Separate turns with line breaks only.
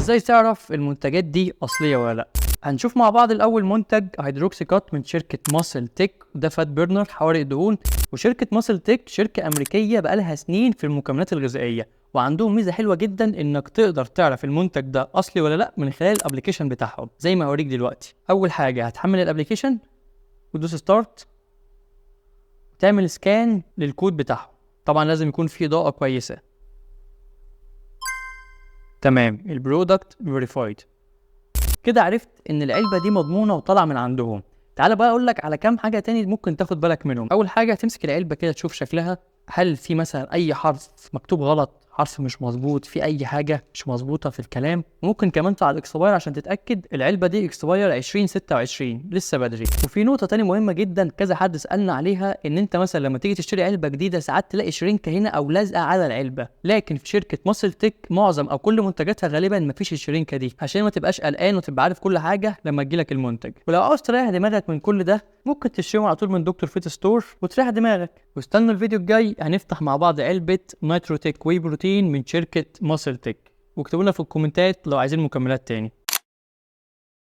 وازاي تعرف المنتجات دي اصلية ولا لا. هنشوف مع بعض الاول منتج هيدروكسي كات من شركة ماسل تك، ده fat burner حوارق دهون. وشركه ماسل تك شركة امريكية بقالها سنين في المكملات الغذائية، وعندهم ميزة حلوة جدا انك تقدر تعرف المنتج ده اصلي ولا لا من خلال ال application بتاعهم زي ما هوريك دلوقتي. اول حاجة هتحمل ال application وتدوس start، تعمل scan للكود بتاعهم. طبعا لازم يكون في اضاءه كويسة. تمام، ال product verified. كده عرفت ان العلبة دي مضمونه وطالعه من عندهم. تعال بقى اقول لك على كام حاجة تاني ممكن تاخد بالك منهم. اول حاجة تمسك العلبة كده تشوف شكلها، هل في مثلا اي حرف مكتوب غلط، حرف مش مظبوط، في اي حاجة مش مظبوطة في الكلام. ممكن كمان على ال expire عشان تتاكد. العلبة دي expire 2026، لسه بدري. وفي نقطة تاني مهمة جدا كذا حد سالنا عليها، ان انت مثلا لما تيجي تشتري علبة جديدة ساعات تلاقي شرينكه هنا او لازقه على العلبة، لكن في شركة ماسل تك معظم او كل منتجاتها غالبا مفيش الشرينكه دي، عشان ما تبقاش قلقان وتبقى عارف كل حاجة لما تجيلك المنتج. ولو عاوز تريح دماغك من كل ده ممكن تشتريهم على طول من دكتور فيت ستور وتريح دماغك. واستنوا الفيديو الجاي هنفتح مع بعض علبة نيتروتيك whey protein من شركة ماسل تك، واكتبوا لنا في الكومنتات لو عايزين مكملات تاني.